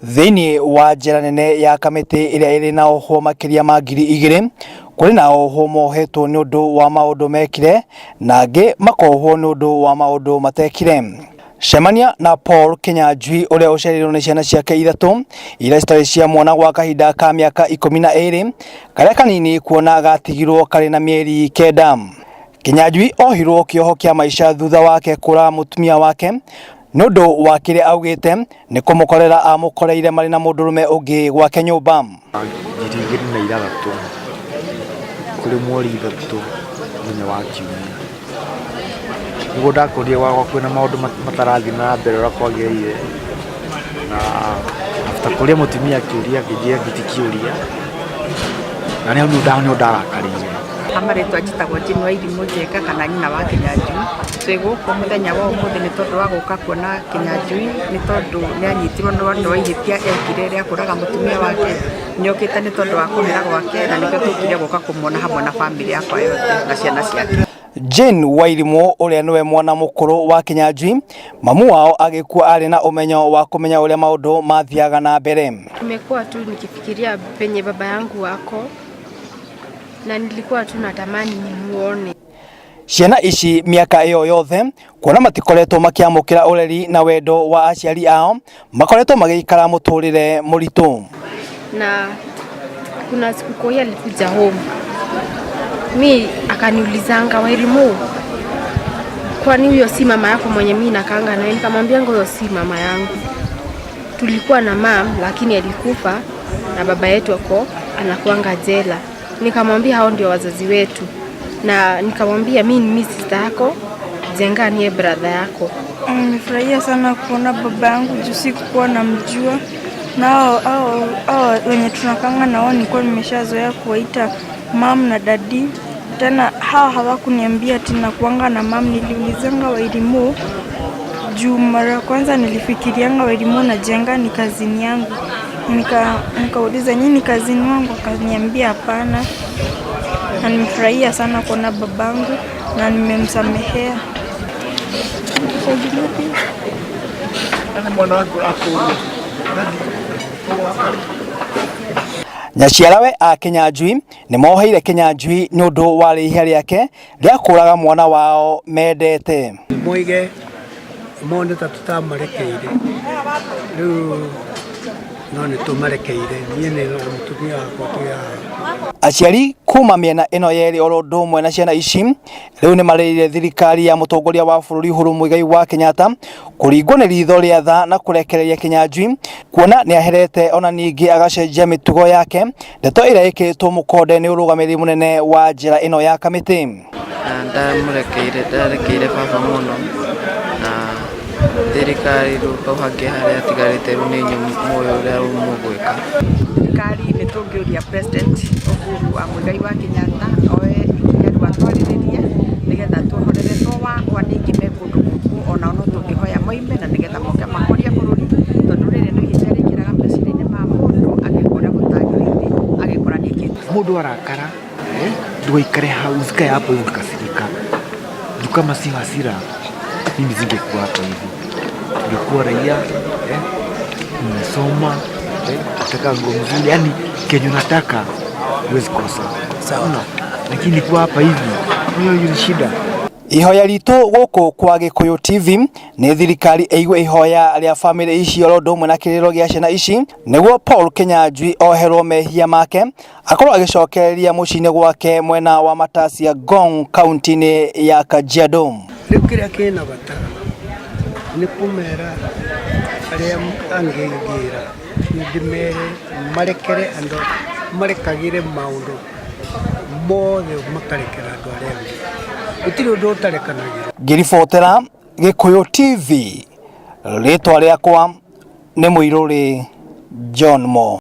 Thĩinĩ wa njera nene ya Kamĩtĩ ĩrĩa ĩrĩ na ohwo makĩria ma 2000, kũrĩ na ohwo mohetwo nĩ ũndũ wa maũndũ mekire na angĩ makohwo nĩ ũndũ wa maũndũ matekire. Cemania na Paul Kinyanjui ũrĩa ũcereirwo nĩ ciana ciake ithatũ iria citarĩ cia mwana gwa kahinda ka mĩaka 12, karĩa kanini kuona gatigirwo karĩ na mĩeri 9. Kinyanjui ohirwo kĩoho kĩa maica thutha wake kũraga mũtumia wake nĩ ũndũ wa kĩrĩa augĩte nĩ kũmũkorera amũkoreire marĩ na mũndũrũme ũngĩ gwake nyũmba. 2006 kũrĩ mweri 3 mũthenya wa kiumia nĩguo ndakorire gwakwa kwĩna maũndũ matarathiĩ na mbere ũrĩa kwagĩrĩire, na after kũria mũtumia kĩũria akĩnjĩra ti kĩũria, na hau nĩho ndarakarĩire. Marĩtwa njĩtagwo Jane Wairimũ Njenga kana nyina wa Kinyanjui. Twĩ gũkũ mũthenya wa ũmũthĩ nĩ tondũ wa gũka kuona Kinyanjui nĩ tondũ nĩ anyitirwo nĩ ũndũ wa ihĩtia ekire rĩa kũraga mũtumia wake. Nĩ okĩte nĩ tondũ wa kũhera gwake na nĩkĩo tũkire gũka kũmuona hamwe na bamĩrĩ yakwa yothe na ciana ciake. Jane Wairimũ ũrĩa nĩwe mwana mũkũrũ wa Kinyanjui, mamu wao agĩkua arĩ na ũmenyo wa kũmenya ũrĩa maũndũ mathiaga na mbere. Nimekuwa tu nikifikiria penye baba yangu wako na nilikuwa tu natamani nimuone. Ciana ici mĩaka ĩyo yothe kuona matikoretwo makĩamũkĩra ũreri na wendo wa aciari ao, makoretwo magĩikara mũtũrĩre mũritũ. Na kuna siku Koi alikuja home, mi akaniulizanga, Wairimu, kwani huyo si mama yako mwenye mi nakaanga naye? Nikamwambia huyo si mama yangu, tulikuwa na mam lakini alikufa na baba yetu ako anakuanga jela. Nikamwambia hao ndio wazazi wetu, na nikamwambia mi ni sister yako, Jenga niye brother yako. Nimefurahia sana kuona baba yangu juu sikukuwa namjua, na hao wenye tunakanga na wao nilikuwa nimeshazoea kuwaita mum na daddy. Tena hawa hawakuniambia ati nakuanga na mum. Niliulizanga Wairimu juu mara ya kwanza nilifikirianga Wairimu na Jenga ni cousin yangu. Nikauliza nyinyi ni cousin wangu? Akaniambia hapana. Na nimefurahia sana kuona babangu na nimemsamehea. Nyaciarawe a Kinyanjui nĩ moheire Kinyanjui nĩ ũndũ wa rĩhia rĩake rĩa kũraga mwana wao mendete. Moige mone ta tũtamarekeire, rĩu no nĩ tũmarekeire, niĩ nĩ na mũtumia wakwa twĩ haha. Aciari kuma mĩena ĩno yerĩ oro ũndũ ũmwe na ciana ici rĩu nĩ marĩrĩire thirikari ya mũtongoria wa bũrũri Uhuru Muigai wa Kenyatta kũringwo nĩ ritho rĩa tha na kũrekereria Kinyanjui kuona nĩ aherete ona ningĩ agacenjia mĩtugo yake, ndeto ĩrĩa ĩkĩrĩtwo mũkonde nĩ ũrũgamĩrĩri mũnene wa njera ĩno ya Kamĩtĩ. Na ndamũrekeire, ndarekeire baba mũno, na thirikari rĩu kau hangĩ harĩa atigarĩte rĩu nĩ inyuĩ mũĩ ũrĩa rĩu mũgwĩka. Thirikari nĩ tũngĩũria President Uhuru wa Muigai wa Kenyatta oe ikinya rĩu atwarĩrĩrie nĩgetha tuohorere to wakwa nĩ aingĩ me kũndũ gũkũ onao no tũngĩhoya moime na nĩgetha moke mahorie bũrũri tondũ rĩrĩ nĩ ihĩtia rĩingĩraga meciria-inĩ ma mũndũ agekora gũtagĩrĩire agekora nĩekĩte. Mũndũ arakara ndũgaikare hau, usikae hapo hivi ukikasirika. Juu kama sio hasira mimi singekuwa hapa hivi. Ningekuwa raia, nimesoma, nataka nguo mzuri, yani kenye unataka huwezi kosa. Sawa. Lakini kuwa hapa hivi hiyo ni shida. Ihoya ritũ gũkũ kwa Gĩkũyũ TV nĩ thirikari ĩigue ihoya rĩa bamĩrĩ ici oro ũndũ ũmwe na kĩrĩro gĩa ciana ici nĩguo Paul Kinyanjui oherwo mehia make akorwo agĩcokereria mũciĩ-inĩ gwake mwena wa Matasia Ngong kaunti-inĩ ya Kajiado. Rĩu kĩrĩa kĩna bata nĩ kũmera arĩa angĩ ngĩra ndĩmere marekere andũ, marekagĩre maũndũ mothe makarekera andũ arĩa angĩ, gũtirĩ ũndũ ũtarekanagĩra. Ngĩribotera Gĩkũyũ TV, rĩtwa rĩakwa nĩ Mũirũrĩ John Mo.